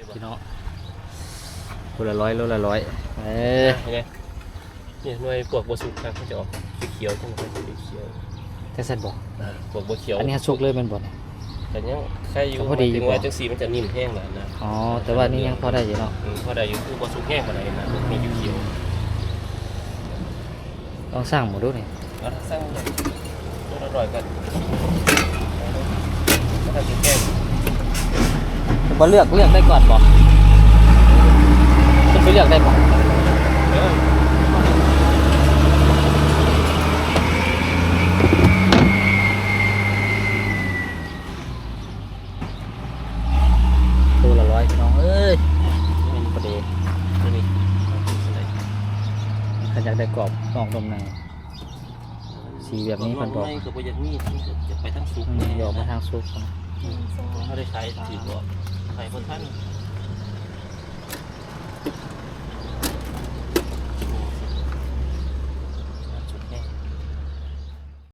ພີ່ນ້ອງ ໂລລະຮ້ອຍ ໂລລະຮ້ອຍ ເອີ ເຫັນໄດ໋ ນີ້ໜ່ວຍພວກບໍ່ສຸກຄັກ ມັນຈະອອກຂຽວໆ ຈັ່ງ ຂຽວໆ ຈັ່ງຊັ້ນບໍ? ເອີ ພວກບໍ່ຂຽວ ອັນນີ້ຫາສຸກເລີຍແມ່ນບໍ່ນີ້? ກໍຍັງໄຄຢູ່ ກໍພໍດີຢູ່ ໝາຍເຖິງວ່າຈັ່ງຊີ້ມັນຈະນິ້ມແຮງແລ້ວນະ. ອໍ ແຕ່ວ່ານີ້ຍັງພໍໄດ້ຢູ່ເນາະ. ອືມ ພໍໄດ້ຢູ່ ຄືບໍ່ສຸກແຮງປານໃດນະ ພວກນີ້ຂຽວໆ. ລອງຊັ່ງເບິ່ງດູນີ້ ເອົາ ຊ່າງເບິ່ງ ໂລລະຮ້ອຍກ່ອນ ບໍ່ເລືອກ ເລືອກໄດ້ກ່ອນບໍ? ເພິ່ນໄປເລືອກໄດ້ບໍ? ເອີ ໂລລະຮ້ອຍ ພີ່ນ້ອງເອີຍ ພໍດີ. ຄັນຢາກໄດ້ກອບນອກນຸ່ມໃນ ສີແບບນີ້ເພິ່ນບອກ ກໍບໍ່ຢາກມີ ມັນຈະໄປທາງສຸກ ອືມ ແນ່ ອອກມາທາງສຸກ. ອືມ ເຮົາໄດ້ຂາຍຖືກບໍ່? ຂາຍບໍ່ທັນ.